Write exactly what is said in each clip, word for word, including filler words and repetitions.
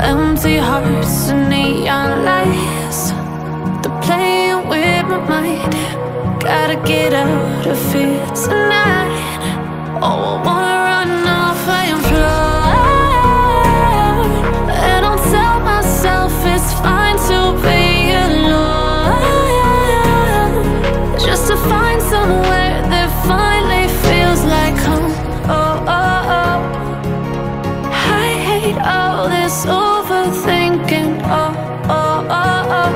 Empty hearts and neon lights. They're playing with my mind. Gotta get out of here tonight. Oh, I wanna run off and fly. And I'll tell myself it's fine to be alone. Just to find somewhere that finally feels like home. Oh, oh, oh. I hate all this overthinking. Oh, oh, oh, oh.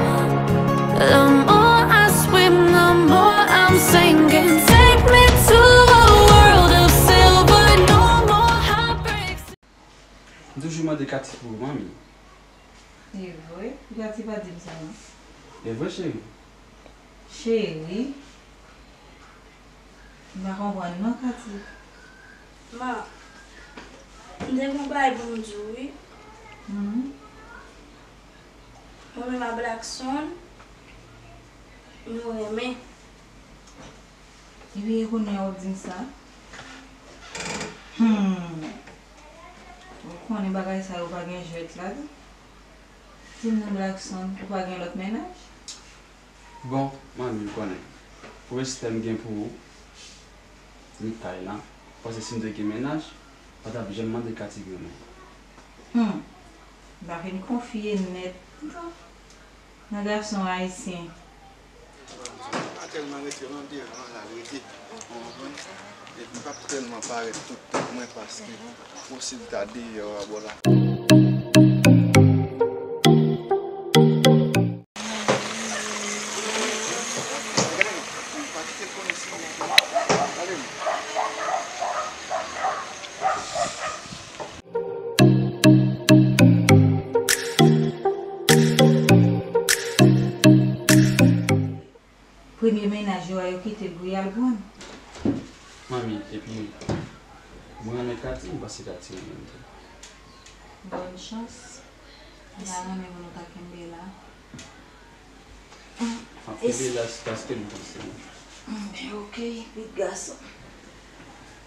The more I swim, the more I'm sinking. Take me to a world of silver, no more heartbreaks. M toujou mande Katy pou ou, manmi. E vre? Pou Katy pa di m sa, non? E vre, cheri? Cheri? M pa konprann non, Katy. Ma, m te gen yon bagay pou m di w, wi. Mhm. Mwen menm ak Blackson, nou renmen. Epi e kounye a w ap di m sa? Hmm. Ou konnen bagay sa yo pa gen jwèt ladan. Di m non, Blackson, ou pa gen lòt mennaj? Bon, manmi, m konnen. Pou respè m gen pou ou, Mikaela, paske si m te gen mennaj, m pa t ap janm mande Katy grenn. Hmm. M pa fin konfye nèt nan gason ayisyen. M pa tèlman rete nan devan la, rete. Ou konprann? Epi m p ap tèlman parèt tout tèt mwen paske posib ta deyò a bò la. Premye mennaj yo a, yo kite l pou y al pran. Manmi, epi mwen renmen Katy, m panse Katy renmen m tou. Bòn chans. M ta renmen pou nou ta kenbe la. N ap kenbe la jiskaske nou panse. Enben, ok, pitit gason.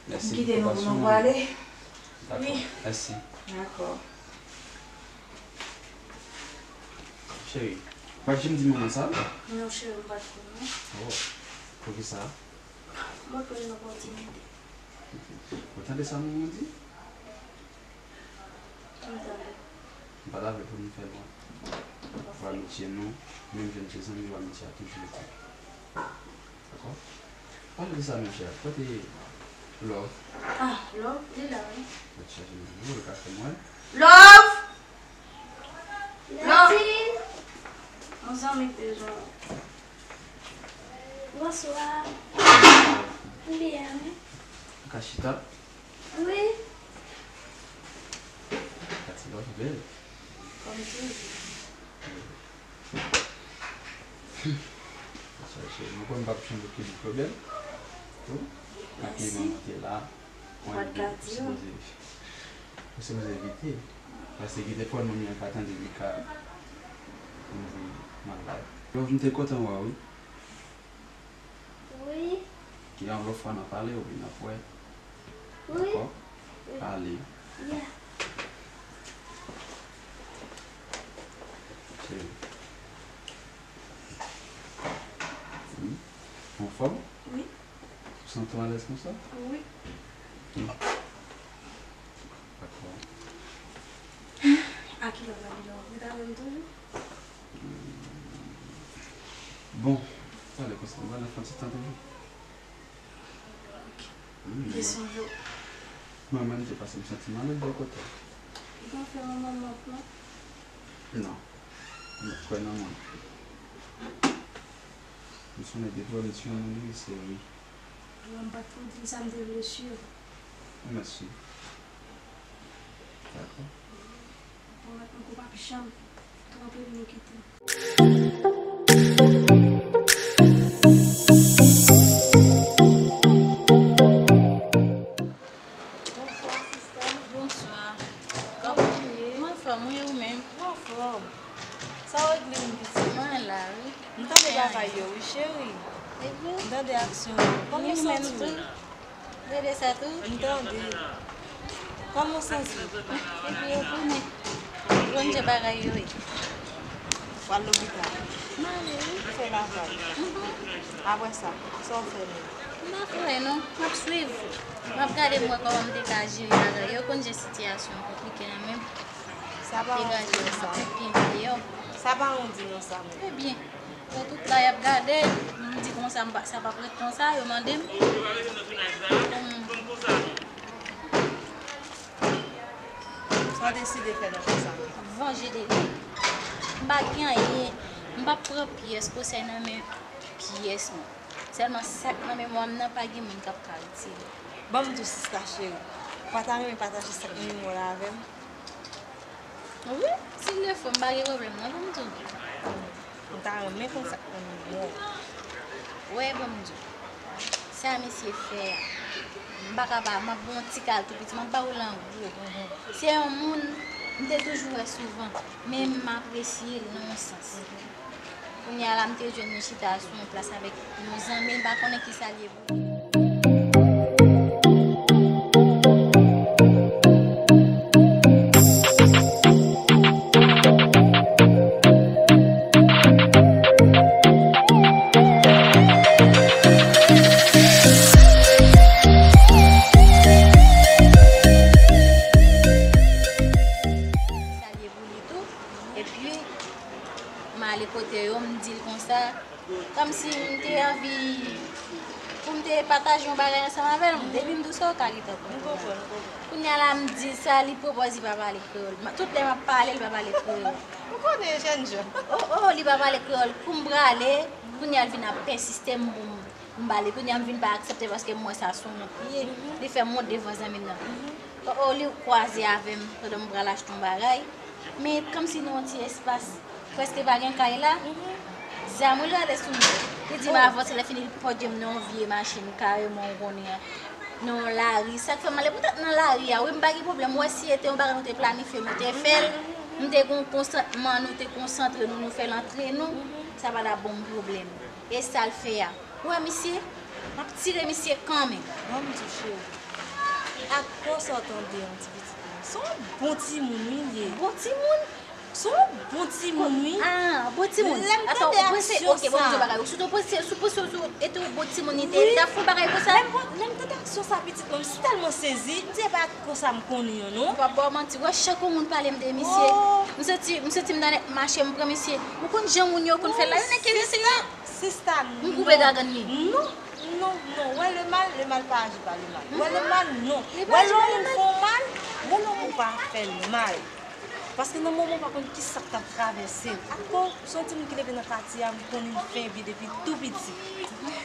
Mèsi pou konpasyon w. M kite nou pou nou prale. Dakò, mèsi. Dakò. Cheri, ou pa t janm di manman sa? Non, cheri, m pa t konnen. Oh, poukisa? Mwen pran yon opòtinite. Ou tande sa manman di? M tande. M pa ta vle pou nou fè lwen. Pou amitye nou, menm jan n te zanmi yo, amitye a toujou ete. Dakò? Pale de sa, monchè. Kote Love? Ah, Love, li la, wi. Mèt chaje nan bouwo, li ka fè m wè. Love! Love! Nadine! Yon zanmi k bezwen w. Bonswa. M byen, wi. Ou ka chita? Wi. Katy, Love bèl. Kòm toujou. Sa, cheri, mwen kwè m p ap janm okenn pwoblèm. Tou, ak li, mwen monte la. Mwen, ou sipoze, ou sipoze evite. Paske gen dèfwa, moun nan ka tande li ka, kòman di, malad. Love, m te kontan wè w, wi. Wi. Yon lòt fwa n a pale oubyen n ap wè. Wi. Dakò? Wi. Ale. Yeah. Cheri. Hmm? Anfòm? Wi. Ou santi w alèz konsa? Wi. Hmm. Dakò. A kilè w ta vin la? Ou ta wè m toujou? Bon, talè konsa, m pral fè yon ti tan toujou. Ok. Wi, m te sonje w. Manman, m te pase m santi malad bò kote. Ou pa fè manman m mank non? Non. M kwè nan mwen. M sonnen depi w di yon moun wi, se wi. Bon, m pa t pou di m sa, m te vle si. Mèsi. Dakò. Pwomèt mwen ke w p ap janm twonpe m ni kite m. Bonswa, sista. Bonswa. Kòman w ye? Mwen anfòm, wi, ou menm? Mwen anfòm. Sa w regle menm, pitit? Mwen la, wi. M tande Travay yo, wi, cheri. M tande aksyon yo. Kòman w santi w? Tande sa tou? M tande. Kòman w santi w? Epi yo konnen. Ou konn jan bagay yo ye. W al lopital. M ale, wi. Fè lavaj. Apre sa, sa w fè menm? M pa fè non. M ap swiv. M ap gade m wè kòman m te ka jere bagay yo. Ou konn jan sitiyasyon an konplike an menm. Sa pa yon di non sa. Sa pa yon di non sa menm. Ebyen, yo tout la y ap gade, m di konsa m pa, sa p ap ret konsa, yo mande m. Sa w deside fè nan konsa? Vanje de li. M pa gen anyen, m p ap pran pyès konsèy nan men pyès moun. Sèlman sa k nan memwa m nan pa gen moun k ap ka retire. Ban m di w sista cheri, ou pa ta renmen pataje sa k nan memwa w la avè m? Wi, si l le fo, m pa gen pwoblèm non, ban m di w. M ta renmen konn sa k nan memwa w. Wè, ban m di w. Sa misye fè a, m pa ka pa, m ap ba w yon ti kal tou piti, m ap ba w l an gwo. Se yon moun, m te toujou wè souvan, men m apresye l nan yon sans. Kounye a la, m te jwenn li chita sou yon plas avèk yon zanmi l, m pa konnen kisa l ye pou li. Sa l ye pou li tou. Epi, m ale kote yo, m di l konsa, kòmsi m te anvi pou m te pataje yon bagay ansanm avè l, depi m di w sa, w ka gentan konprann. Kounye a la, m di sa, li pwopòz li pa pale kreyòl. Ma-, tout lè m ap pale, li pa pale kreyòl. Ou konnen jènjan. O, o, li pa pale kreyòl. Kou m prale, kounye a l vin ap pèsiste m pou m, m pale. Kounye a m vin pa aksepte paske m wè sa sou wont li ye. Li fè m wont devan zanmi m nan. O, o, li kwaze avè m pandan m pral achte yon bagay. Men kòmsi nan yon ti espas, prèske pa gen kay la. Zanmi l rale sou mwen. Li di m avanse, lè fini li pòdye m nan yon vye machin kareman, ou konnen an, nan yon lari. Sa k fè m ale poutèt nan lari a, wi, m pa gen pwoblèm. Ou wè si e te yon bagay nou te planifye, nou te fè l, nou te gen yon konsantman, nou te konsantre nou, nou fè l antre nou, sa pa t ap ban m pwoblèm. E sa l fè a. Ou wè misye? M ap tire misye kanmenm. Ban m di w, cheri. Ak kò sa w tande yon ti pitit moun. Se yon bon timoun, wi, li ye. Bon timoun? Se yon bon timoun, wi. Ah, bon timoun. Lè m tande aksyon sa. Ok, bon, m di w bagay. Ou sou, sou, sou, sou, e te yon bon timoun, li te, li t ap fè yon bagay konsa? Lè m, lè m tande aksyon sa, pitit mwen, m tèlman sezi. M di, e pa konsa m konnen an, non. M p ap ba w manti. Wè, chak yon moun pale m de misye. M santi, m santi m nan nèt mache, m pran misye. Ou konn jan moun yo konn fè la, yo nèk resi la. Sista, m koupe gagann li. Non, non, non. Wè le mal, le mal pa aji pa le mal. Wè le mal, non. Wè lè yon moun fè w mal, wè lè yon moun pa fè l mal. Paske nan moman w pa konn kisa k t ap travèse l. Atò, se yon timoun ki leve nan katye a, m konnen l fen epi depi tou piti.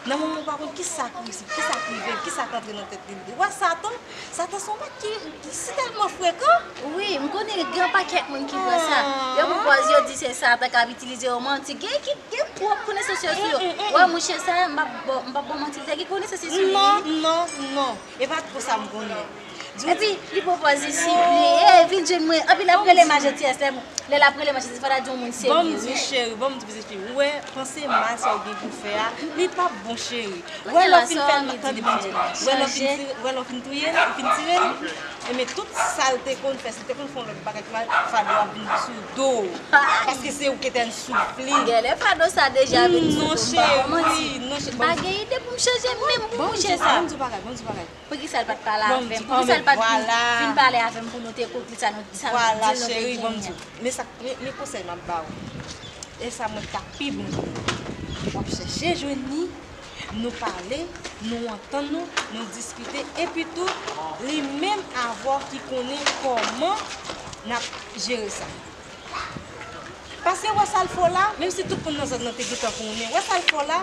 Nan moman w pa konn kisa k rive, kisa k rive, kisa k antre nan tèt li. Ou wè Satan? Satan se yon bèt ki, ki si tèlman frekan. Wi, m konnen gen yon pakèt moun ki pran sa. Yo pwopòze, yo di se Satan k ap itilize yo manti. Gen ki gen pwòp konesans yo sou yo. Wè, mouche sa, m p ap ba w, m p ap ba w manti, li te gen konesans li sou li. Non, non, non. E pa twò sa m konnen. Epi, li pwopòze isi, li, e, vin jwenn mwen. Epi, l ap rele m a jantiyès, lè, lè l ap rele m a jantiyès, fò ta di yon moun serye, wi. Ban m di w, cheri, ban m di w, pitit fi. Ou wè, panse mal sa w gen pou fè a, li p ap bon, cheri. Wè lè w fin fè l, tande, ban m di w. Wè lè w fin tire, wè lè w fin touye l, ou fin tire l. Enben, tout sa l te konn fè, si l te konn fè yon lòt bagay ki mal, fado a vin sou do w. Paske se ou ki te soufri. Genlè fado sa deja vin sou do m, m pa ba w manti. M pa gen ide pou m chanje menm pou mouche sa. Ban m di w bagay, ban m di w bagay. Poukisa l pa t pale avè m? Poukisa l pa t vin, vin pale avè m pou nou te konpli sa nou, sa nou di l nou te genyen an? Men sa, men, men konsèy m ap ba w. E sa mwen ta pi bon pou ou. W ap chèche jwenn li, nou pale, nou antann nou, nou diskite, epi tou, li menm avè w ki konnen kòman n ap jere sa. Paske wè sa l fè w la, menm si tout moun nan zòn nan te gentan konnen, wè sa l fè w la,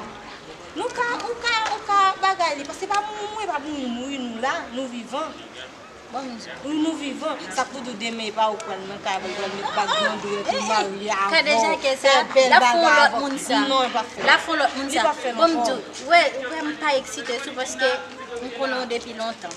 nou ka, ou ka, ou ka bagay li, paske pa pou moun mouri, pa pou moun mouri, nou la, nou vivan. Wi, nou vivan. Sa k pou di w demen, e pa ou k pral nan kay, ou pral met bag nan dwèt ou, marye avè w, fè bèl bagay avè w. Non, e p ap fè l. L ap fè yon lòt moun sa. Bon, m di w, wè, wè, m pa eksite sou paske M konnen w depi lontan.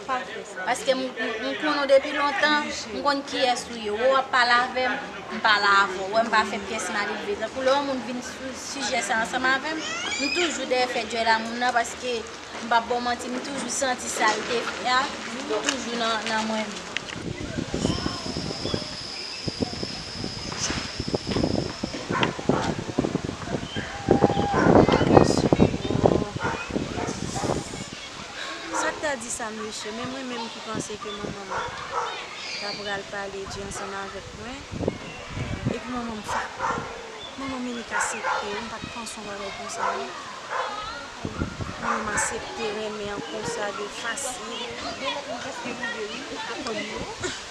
Paske m, m, m konnen w depi lontan, m konn kiyès ou ye. Ou w ap pale avè m, m pale avè w. Ou wè m pa fè pyès maledve. Tankou lè yon moun vin sou sijè sa ansanm avè m, m toujou dèyè fè djòl a moun nan paske m p ap ba w manti, m toujou santi sa l te fè a, toujou nan, nan mwen menm. Sa k ta di sa, mesye? Men mwen menm ki panse ke manman m ta pral pale di ansanm avèk mwen. Epi manman m fa-, manman m inik asepte, wi, m pa t panse yon bagay konsa, non. Manman m asepte renmen an konsa de fasil.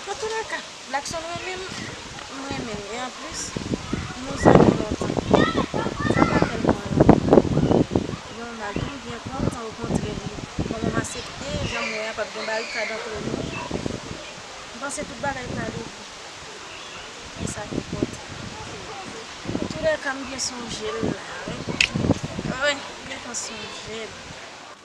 Nan tou lè ka, Blackson renmen m, m renmen l. E anplis, nou zanmi lontan. Sa pa fè l mwen mal. Li yon mal tou, m byen kontan, okontrè, li, manman m asepte, jan m wè a, p ap gen barikad antre nou. M panse tout bagay prale byen. E sa k enpòtan. Antoulèka, m byen sonje l la, wi. Wi, m gentan sonje l.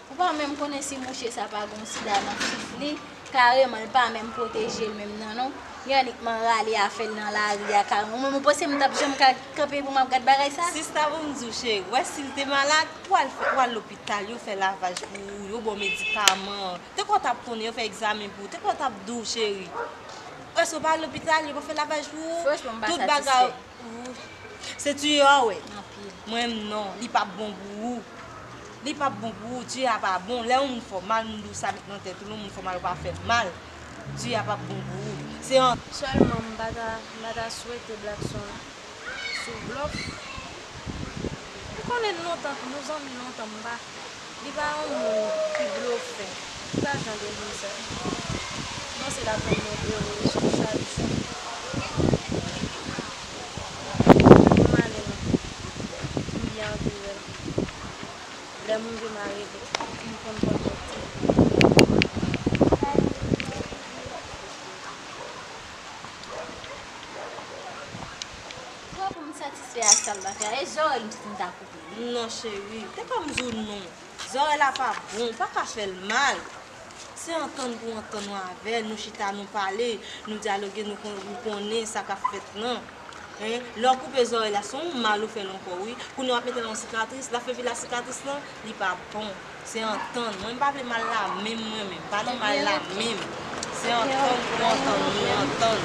Ou pa menm konnen si mouche sa pa gen sida nan fif li. Kareman, li pa menm pwoteje l menm nan, non. Li annikman rale afè l nan lari a, kareman. Ou menm, ou panse m t ap janm ka kanpe pou m ap gad bagay sa? Sista, pou m di w, cheri, w wè si l te malad, w al fè, w al lopital, yo fè lavaj pou ou, yo ba w medikaman. Te kwè w t ap konnen, yo fè egzamen pou ou. Te kwè w t ap di w, cheri. Èske w pa al lopital, yo pa fè lavaj pou ou? Franchman, m pa satisfè. Tout bagay, ou, se tiye a w wè. Anpil. Mwen menm non, li p ap bon pou ou. Li p ap bon pou ou, tiye a pa bon. Lè yon moun fè w mal, m di w sa nèt nan tèt ou, lè yon moun fè w mal, ou pa fè l mal. Tiye a p ap bon pou ou. Se an- Sèlman, m pa ta, m pa ta swete Blackson sou blòf. M konnen l lontan, nou zanmi lontan, m pa, li pa yon moun ki blofè. Li pa jan de moun sa. M panse l ap rann mwen ere sou sa li fè. M ale non. M byen antoure la. Lè moun vin arete, m konn pran kòb tou. Bon, pou m satisfè a sa l ta fè a, e zòrèy m soti m ta koupe li. Non, cheri, te kòm di w non. Zòrèy la pa bon, ou pa ka fè l mal. Se antann pou antann ou avè l, nou chita, nou pale, nou dyaloge, nou kon-, nou konnen sa k ap fèt lan. Hein? Lè w koupe zòrèy la, se yon mal ou fè l ankò, wi. Kounye a w ap mete l yon sikatris, l ap fè pi la sikatris lan, li pa bon. Se antann. Mwen, m pa vle mal la menm, mwen menm. Pa nan mal la menm. Se antann pou antann, nou antann.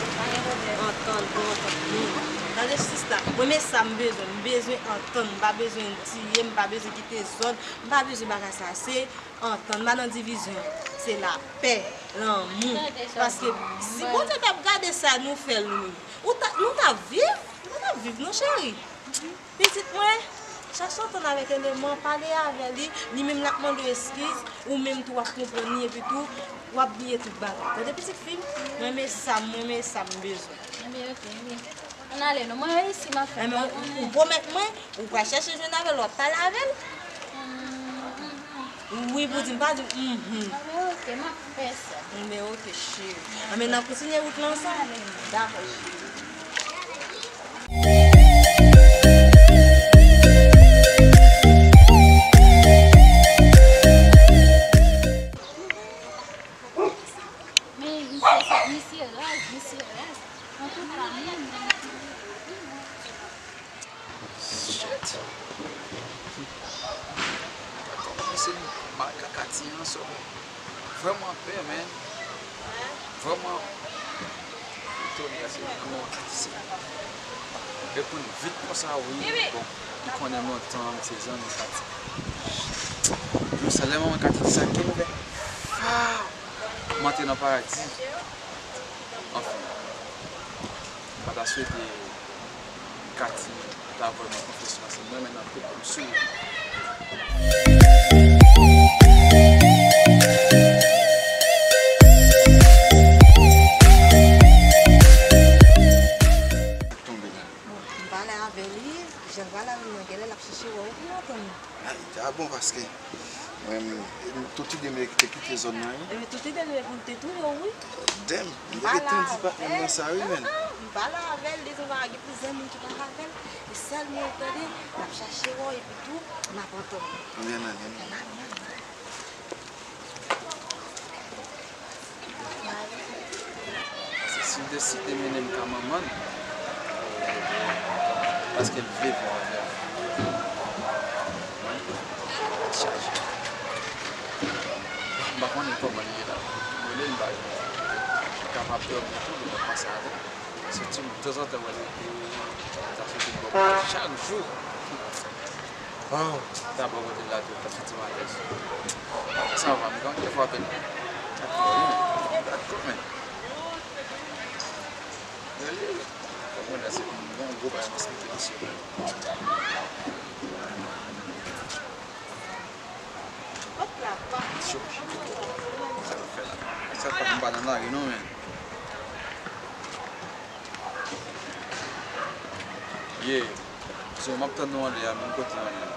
Antann pou antann, nou. Tande sista, mwen, men sa m bezwen. M bezwen antann. M pa bezwen tiye, m pa bezwen kite zòn. M pa bezwen bagay sa. Se antann. M pa nan divizyon. Se lapè, lanmou. Paske si Bondye t ap gade sa nou fè l, nou menm, ou ta, nou t ap viv? Nou t ap viv, non, cheri. Pitit mwen, chache antann avèk eleman, pale avè li, li menm l ap mande w eskiz, ou menm tou w ap konprann li, epi tou, w ap bliye tout bagay. Tande pitit fi m, mwen men sa, mwen men sa m bezwen. Ebyen, oke, ebyen. Ann ale non, mwen reyisi m ap fè. Enben, ou, ou pwomèt mwen, ou pral chèche jwenn avè l, w ap pale avè l? Wi, pou di m pa di mhm. Anben, oke, m ap fè sa. Enben, oke, cheri. Anben, n ap kontinye wout lan ansanm? Dakò, cheri. Men, misye, misye raz, misye raz. Antouka, men, Shit. Kòmanse mal ak Katy an, so. Vrèman pè, man. Vrèman etone, se kòman Katy se reponn vit konsa, wi. Bon, m konnen lontan, m se zanmi Katy. Jou sa, lè manman Katy di sa, kè m fè, faw! M antre nan paradi. Anfen, m pa ta swete Katy ta vòlman konfyans lan, se mwen menm nan tèt m sou. Tonbe la. Bon, m pale avè li, jan l pale avè m nan, genlè l ap chèche wè w pou l antann. Ay, ta bon paske mwen, m, tout ide m te kite zòn nan, wi. Epi tout ide nou e pou l te touye w, wi. Dèm, m te gentan di patnè m nan sa, wi, menn. M pale avè l, li di m pa gen plis zanmi ki pa avè l. E sèl mwen tande, l ap chache wè w, epi tou, n ap antann nou. Ann ale, ann ale. Ann ale, ann ale. Si l deside mennen m ka manman l, paske l vle viv avè m. Tèt chaje. M pa konnen kòman l ye la. M rele l, m pa jwenn li. Li kapab dòmi tou, li pa panse avè m. Soti tanzantan, wè l rete, ta soti bò kote chak jou. Oh, ta bò kote l la tou, ta soti maten. Sa va, m gen fwa apèn. Dakò, wi. Dakò, men. Gade, kòman la, se yon gwo bagay m esplike misye. Sa yo fè la. Sa pa m pa nan lari non, men. Yeah. So, m ap tann nou anlè a, menm kote anlè a.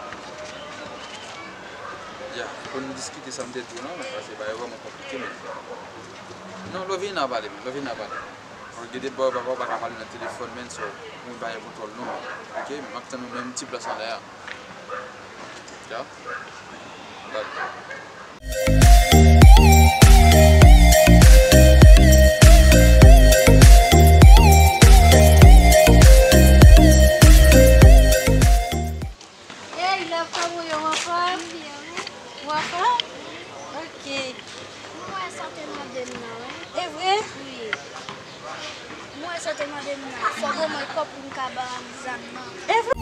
Ya, pou nou diskite sa m te di w lan, men, paske bagay vrèman konplike, men. Non, Lovina pale, men, Lovina pale. Mwen gen de bò papa pa ka pale nan telefòn, men, so, mwen pa gen kontwòl non. Ok, m ap tann nou menm ti plas anlè a. Ya. Bye. Hey, love, kòman w ye, w anfòm? Ou anfòm? Ok. Mwen wè sa w te mande m nan, wi. E vre? Wi. Mwen wè sa w te mande m nan. Fò w ban mwen kòb pou m ka ba w zam nan. E vre?